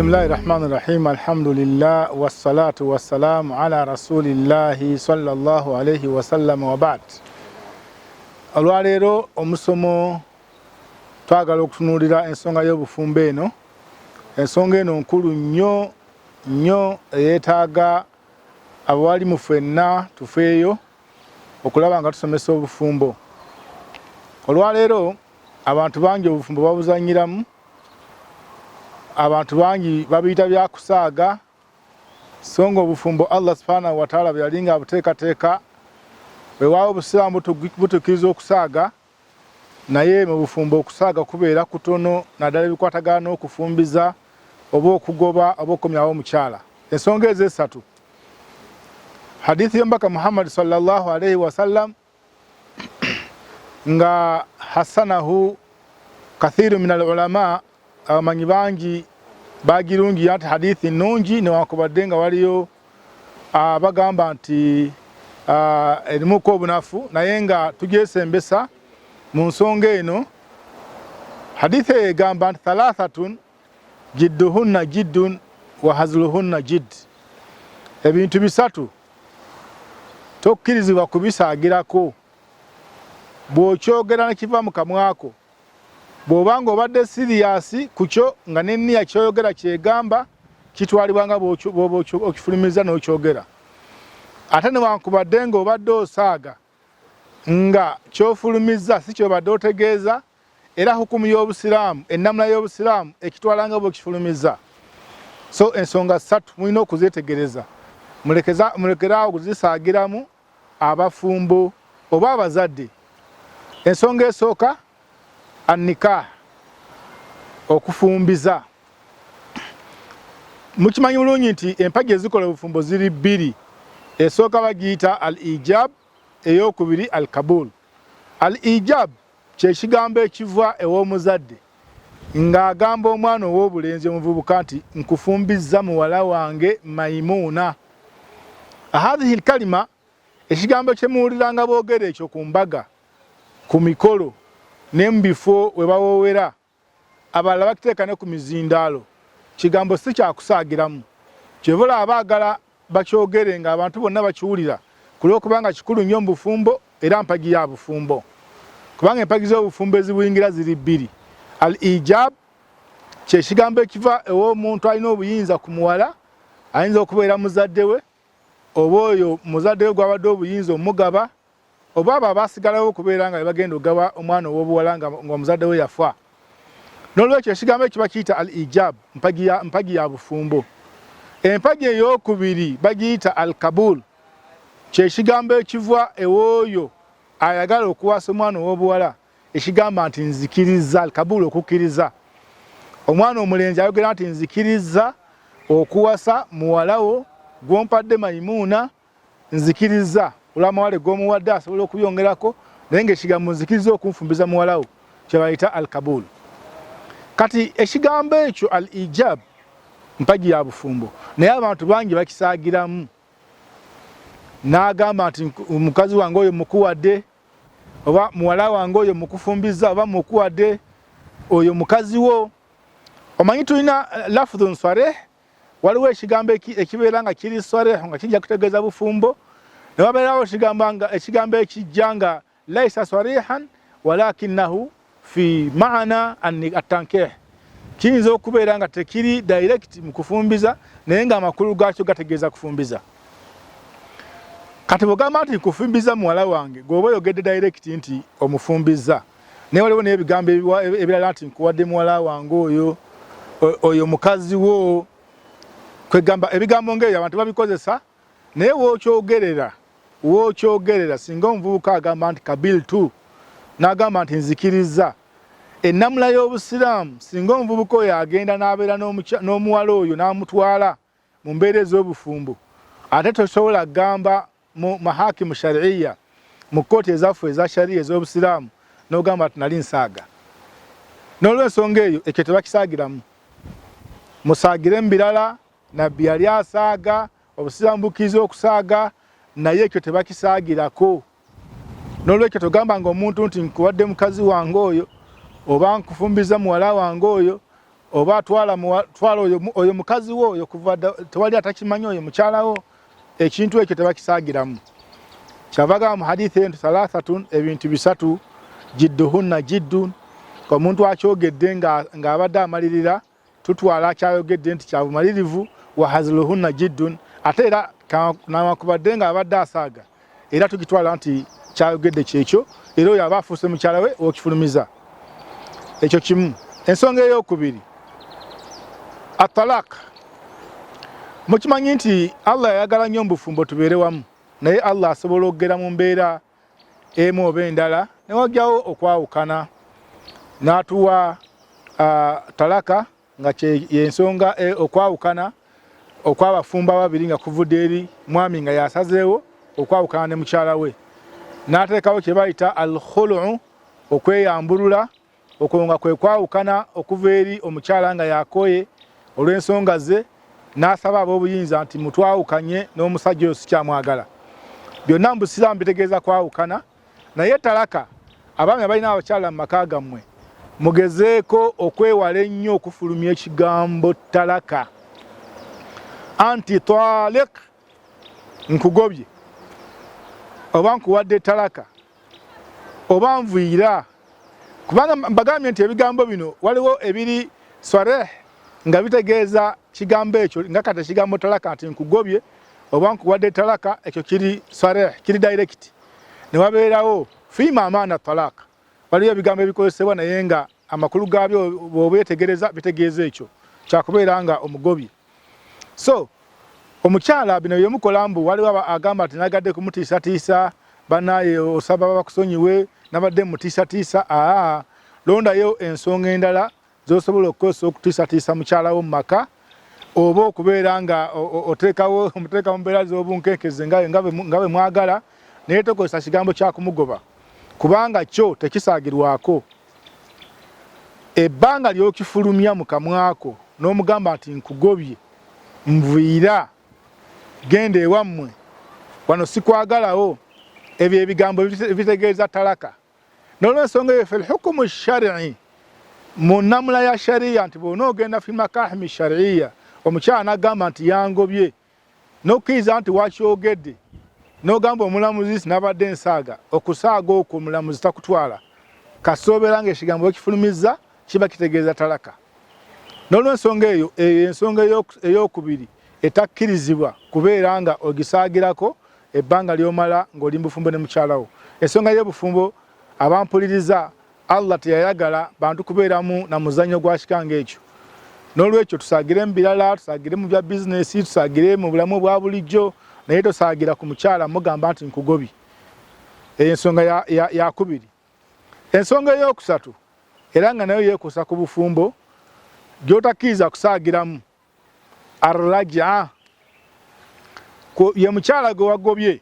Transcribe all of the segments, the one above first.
Bismillahi rahmani rahim, alhamdulillah wassalatu wassalamu ala rasulillahi sallallahu alaihi wasallam wa ba'd. Olwaleero omusomo twagala okutunuulira ensonga y'obufumbo eno. Ensonga eno nkulu nnyo nnyo eyeetaaga abawalimu ffenna tufeeyo okulaba nga tusomesa obufumbo. Olwaleero abantu bangi obufumbo babuzanyiramu, abantu bangi babiyita byakusaaga, so nga obufumbo Allah subhanahu wataala bwe yali nga abuteekateeka. Weewaawo obusiraamu butukkiriza okusaaga, naye mu bufumbo okusaaga kubeera kutono, naddala ebikwatagana n'okufumbiza oba okugoba oba okukomyawo omukyala. Ensonga ezo esatu, hadithi y'omubaka Muhammad sallallahu alaihi wasallam nga hasanahu kathiru min al ulama, abamanyi bangi bagirungiya nti hadithi nnungi, newankubadde nga waliyo abagamba nti erimuko obunafu, naye nga tugyesembesa mu nsonga eno. Hadithi eyo egamba nti thalathatun jidduhunna jiddun wa hazluhunna jidd, ebintu bisatu tokkirizibwa kubisaagirako, bw'okyogera nekiva mu kamwako, bw'oba nga obadde siriyasi ku kyo nga n'enniya ky'oyogera kyegamba, kitwalibwa nga bw'oba okifulumizza n'okyogera. Ate newankubadde nga obadde osaaga nga ky'ofulumizza si ky'obadde otegeeza, era hukumu y'Obusiraamu, ennamula y'Obusiraamu ekitwala nga bw'okifulumizza. So ensonga ssatu mulina okuzeetegereza, mulekeraawo okuzisaagiramu abafumbo oba abazadde. Ensonga esooka, annikah, okufumbiza. Mukimanyi bulungi nti empagi ezikola obufumbo ziri bbiri. Esooka bagiyita al ijab, eyokubiri al kabul. Al ijab kyekigambo ekiva ew'omuzadde ng'agamba omwana ow'obulenzi omuvubuka nti nkufumbizza muwala wange Maimuuna. Hadhihi lkalima, ekigambo kye muwuliranga boogera ekyo ku mbaga, ku mikolo ne mu bifo we bawoowera, abalala bakiteeka ne ku mizindaalo, kigambo si kya kusaagiramu. Kyova olaba baagala bakyogere ng'abantu bonna bakiwulira ku lw'okubanga kikulu nnyo mu bufumbo era mpagi ya bufumbo, kubanga empagi z'obufumbo ezibuyingira ziri bbiri. Al ijab kye kigambo ekiva ew'omuntu alina obuyinza ku muwala, ayinza okubeera muzadde we oba oyo muzadde we gw'abadde obuyinza omugaba, oba abo abaasigalawo okubeera nga bebagenda okugaba omwana ow'obuwala nga omuzadde we yafa. N'olwekyo ekigambo ekyo bakiyita al ijab, mpagi ya bufumbo. Empagi ey'okubiri bagiyita al kabul, kyekigambo ekiva ew'oyo ayagala okuwasa omwana ow'obuwala ekigamba nti nzikiriza. Al kabul, okukkiriza. Omwana omulenzi ayogera nti nzikiriza okuwasa muwala wo gw'ompadde Maimuuna, nzikiriza olw'amawale g'omuwadde asobola okubyongerako, naye ng'ekigambo nzikiriza okunfumbiza muwala wo kyebayita al kabul. Kati ekigambo ekyo al ijab mpagi ya bufumbo, naye abantu bangi bakisaagiramu n'agamba nti mukazi wange oyo mukuwadde, oba muwala wange oyo mukufumbiza, oba mukuwadde oyo mukazi wo. Omanyi tulina lafdhun sarih, waliwo ekigambo ekibeera nga kiri sarih nga kijja kutegeeza bufumbo, ne wabeerawo ekigambo ekijja nga laisa sarihan walakinahu fi maana atankih, kiyinza okubeera nga tekiri direct mu kufumbiza naye nga amakulu gaakyo gategeeza kufumbiza. Kati bwogamba nti nkufumbiza muwala wange, gweoba oyogedde direct nti omufumbiza, naye waliwo n'ebigambo ebirala nti nkuwadde muwala wange oyo, oyo mukazi wo, kwegamba ebigambo ng'ebyo abantu babikozesa, naye wookyogerera singa omuvubuka agamba nti kabiltu, n'agamba nti nzikirizza, ennamula y'Obusiraamu singa omuvubuka oyo agenda n'abeera n'omuwala oyo n'amutwala mu mbeera ez'obufumbo, ate tosobola kugamba mu mahakimu shariya, mu kkooti ezaffe eza shariya ez'Obusiraamu, n'ogamba nti nali nsaaga. N'olwensonga eyo ekyo tebakisaagiramu, musaagire mu birala. Nabbi yali asaaga, Obusiraamu bukkiriza okusaaga, naye ekyo tebakisaagirako. N'olwekyo togamba nga omuntu nti nkuwadde mukazi wange oyo, oba nkufumbiza muwala wange oyo, Oba twala twala oyo mukazi wo oyo kuva tewali atakimanyi oyo mukyala wo. Ekintu ekyo tebakisaagiramu. Kyava agamba mu hadithi eyo nti thalathatun, ebintu bisatu, jidduhunna jiddun, omuntu akyogedde ng'abadde amalirira tutwala akyayogedde nti kyabumalirivu, wa hazluhunna jiddun, ate era nawankubadde ng'abadde asaaga era tukitwala nti kyayogedde kyekyo, era oyo aba afuuse mukyala we okifulumiza. Ekyo kimu. Ensonga eyokubiri, atalak. Mukimanyi nti Allah yayagala nnyo mubufumbo tubeere wamu, naye Allah asobola okugera mu mbeera emu oba endala newajjawo okwawukana n'atuwa talaka nga yensonga e, okwawukana okw'abafumbo ababiri nga kuvudde eri mwami nga yasazeewo okwawukana ne mukyala we, n'ateekawo kye bayita al-khulu, okweyambulula. Okwo nga kwe kwawukana okuva eri omukyala nga yakooye olw'ensonga ze n'asaba ab'obuyinza nti mutwawukanye n'omusajja oyo sikyamwagala. Byonna mu Busiraamu bitegeeza kwawukana. Naye talaka, abaami abalina abakyala mu maka gammwe mugezeeko okwewala ennyo okufulumya ekigambo talaka. Anti talik, nkugobye oba nkuwadde talaka oba nvuyira, kubanga mbagambye nti ebigambo bino waliwo ebiri sareh nga bitegeeza kigambo ekyo, nga kati ekigambo talaka nti nkugobye oba nkuwadde talaka, ekyo kiri sareh, kiri direct. Ne wabeerawo fiima amaana talaka, waliwo ebigambo ebikozesebwa naye nga amakulu gaabyo bw'obyetegereza bitegeeza ekyo kyakubeera nga omugobye. So omukyala bino byemukola mbu waliwo agamba nti nagadde kumutiisatiisa, banaye osaba bakusonyiwe nabadde mutiisatiisa. Aa, londayo ensonga endala zosobola okukozesa okutiisatiisa mukyala wo mu maka, oba okubeera nga oteekawo omuteeka mu mbeera z'obunkenkeze nga bwe mwagala, naye tokozesa kigambo kya kumugoba kubanga kyo tekisaagirwako. Ebbanga ly'okifulumya mu kamwako n'omugamba nti nkugobye, nviira, genda ewammwe, wano sikwagalawo, ebyo ebigambo bitegeeza talaka. N'olwensonga eyo fil hukumu shari'i, mu nnamula ya sharia nti bw'onoogenda fi makahimi shariya, omukyala n'agamba nti yangobye, n'okkiriza nti wakyogedde, n'ogamba omulamuzi nti nabadde nsaaga, okusaaga okwo omulamuzi takutwala kasita obeera ng'ekigambo wekifulumizza kiba kitegeeza talaka. N'olwensonga eyo, eyo ensonga ey'okubiri etakkirizibwa kubeera nga ogisaagirako ebbanga ly'omala ng'oli mu bufumbo ne mukyala wo. Ensonga y'obufumbo, abampuliriza, Allah teyayagala bantu kubeeramu na muzannyo gwa kika ng'ekyo. N'olwekyo tusaagire mu birala, tusaagire mu bya bizinesi, tusaagire mu bulamu obwa bulijjo, naye tosaagira ku mukyala mugamba nti nkugobye. Eyo ensonga ya kubiri. Ensonga ey'okusatu era nga nayo yeekuusa ku bufumbo gy'otakkiriza kusaagiramu, arraja, ye mukyala gwe wagobye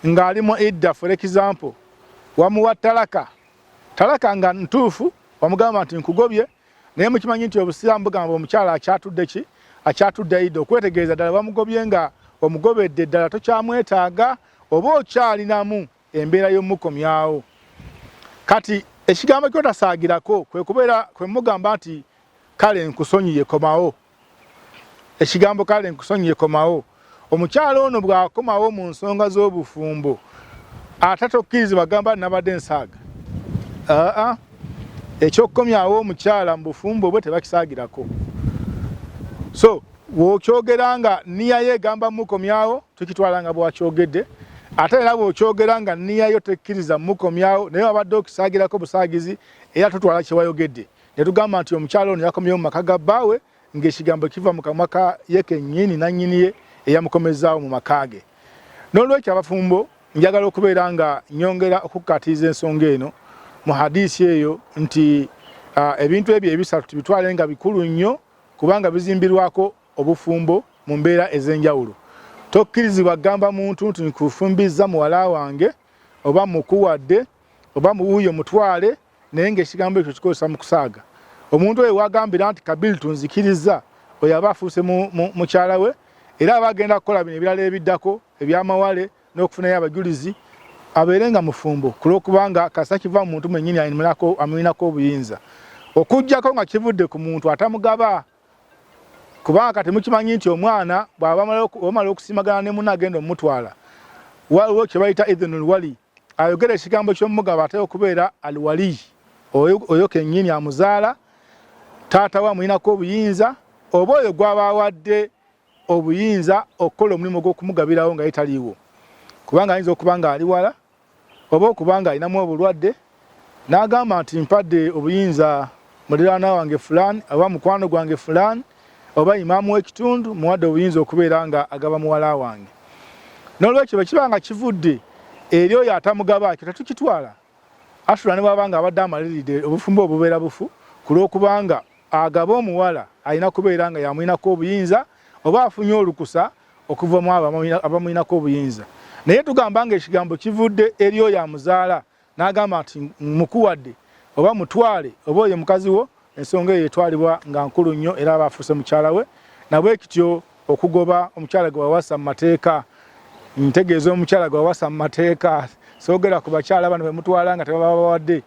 ng'ali mu idda. For example, wamuwa talaka, talaka nga ntuufu, wamugamba nti nkugobye, naye mukimanyi nti Obusiraamu bugamba omukyala akyatudde ki, akyatudde idda, okwetegereza ddala wamugobye nga omugobedde ddala tokyamwetaaga oba okyalinamu embeera y'omukomyawo. Kati ekigambo kyotasaagirako kwe kubeera kwe mugamba nti kale nkusonyiye komawo. Ekigambo kale nkusonyiye komawo, omukyala ono bw'akomawo mu nsonga z'obufumbo ate tokkirizibwa gamba nabadde nsaaga. Aa, ekyokukomyawo omukyala mu bufumbo bwe tebakisaagirako. So bw'okyogera nga nniya yo egamba mukomyawo, tukitwala nga bwakyogedde. Ate era bw'okyogera nga nniya yo tekkiriza mukomyawo, naye wabadde okisaagirako busaagizi, era tutwala kye wayogedde ne tugamba nti omukyala ono yakomyewo mu maka ga bbaawe ng'ekigambo kiva mu kamwa ka ye kennyini nannyini ye eyamukomezzaawo mu maka ge. N'olwekyo abafumbo, njagala okubeera nga nyongera okukkaatiriza ensonga eno mu hadiisi eyo nti ebintu ebyo ebisatu tubitwale nga bikulu nnyo kubanga bizimbirwako obufumbo mu mbeera ez'enjawulo. Tokkirizibwa kugamba muntu nti nkufumbizza muwala wange oba mukuwadde oba muwuuyo mutwale, naye ng'ekigambo ekyo kikozesa mu kusaaga. Omuntu oyo wagambira nti kabiltu, nzikirizza, oyo aba afuuse mukyala we, era aba agenda kukola bino ebirala ebiddako ebyamawale n'okufunayo abajulizi abeere nga mufumbo, ku lw'okubanga kasita kiva mu muntu mwennyini amulinako obuyinza. Okuggyako nga kivudde ku muntu atamugaba, kubanga kati mukimanyi nti omwana bw'abamala okusimagana ne munne agenda omutwala, waliwo kye bayita idhinul wali, ayogera ekigambo ky'omugaba ate okubeera alwali oyo kennyini amuzaala, taata we amulinako obuyinza, oba oyo gw'aba awadde obuyinza okukola omulimu gw'okumugabirawo nga ye taliiwo, kubanga ayinza okuba nga ali wala oba okuba nga alinamu obulwadde n'agamba nti mpadde obuyinza muliraanwa wange fulani oba mukwano gwange fulani oba imaamu w'ekitundu muwadde obuyinza okubeera nga agaba muwala wange. N'olwekyo bwe kiba nga kivudde eri oyo atamugaba, ekyo tetukitwala. Asula ne bw'aba nga abadde amaliridde obufumbo obubeera bufu ku lw'okubanga agaba omuwala alina kubeera nga yamulinako obuyinza oba afunye olukusa okuva mu abo abamulinako obuyinza. Naye tugamba nga ekigambo kivudde eri oyo amuzaala n'agamba nti mukuwadde oba mutwale oba oyo mukazi wo, ensonga eyo etwalibwa nga nkulu nnyo era aba afuuse mukyala we. Nabwe kityo okugoba omukyala gwe wawasa mu mateeka, ntegeeza omukyala gwe wawasa mu mateeka, soogera ku bakyala bano be mutwala nga tebababawadde,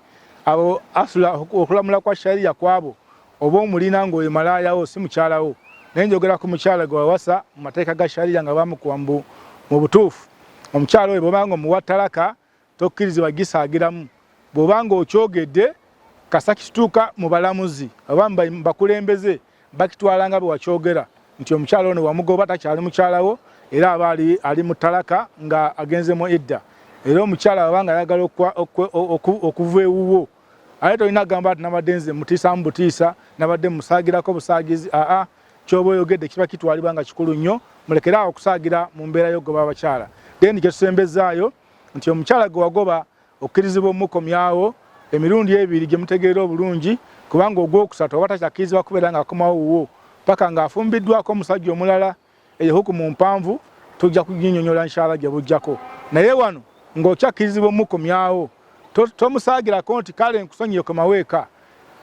abo asula okulamula kwa sharia kwabo oba omulina ng'oyo malaayawo si mukyalawo, naye njogera ku mukyala gwe wawasa mu mateeka ga sharia nga bamukuwa mu butuufu. Omukyala oyo bw'oba nga omuwa talaka tokkirizibwa gisaagiramu. Bw'oba ng'okyogedde kasa kituuka mu balamuzi oba mu bakulembeze bakitwala nga bwe wakyogera nti omukyala ono wamugoba takyali mukyala wo era aba ali, ali mu talaka nga agenze mu idda. Era omukyala bw'aba nga ayagala okuva ewuwo ate tolina kugamba nti nabadde nze mutiisamu butiisa, nabadde musaagirako busaagizi. Aa, kyoba oyogedde kiba kitwalibwa nga kikulu nnyo. Mulekere awo okusaagira mu mbeera y'okugoba abakyala. Then kyetusembezaayo nti omukyala gwe wagoba okkirizibwa omukomyawo emirundi ebiri gye mutegeera obulungi, kubanga ogwokusatu aba takyakkirizibwa kubeera ng'akomawo wuwo paka ng'afumbiddwako omusajja omulala. Eyo hukumu mpanvu, tujja kuginyonyola inshallah gye bujjako. Naye wano ng'okyakkirizibwa omukomyawo, tomusaagirako nti kale nkusonyiye komawo eka,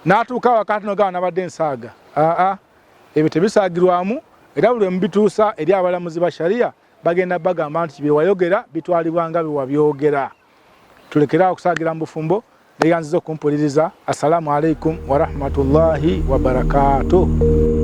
n'atuuka awaka ate nogamba nabadde nsaaga. Aa, ebyo tebisaagirwamu, era buli lwe mubituusa eri abalamuzi ba sharia bagenda bagamba nti bye wayogera bitwalibwa nga bye wabyogera. Tulekere awo okusaagira mu bufumbo. Neyanziza okumpuliriza. Assalamu alaikum warahmatullahi wabarakatuh.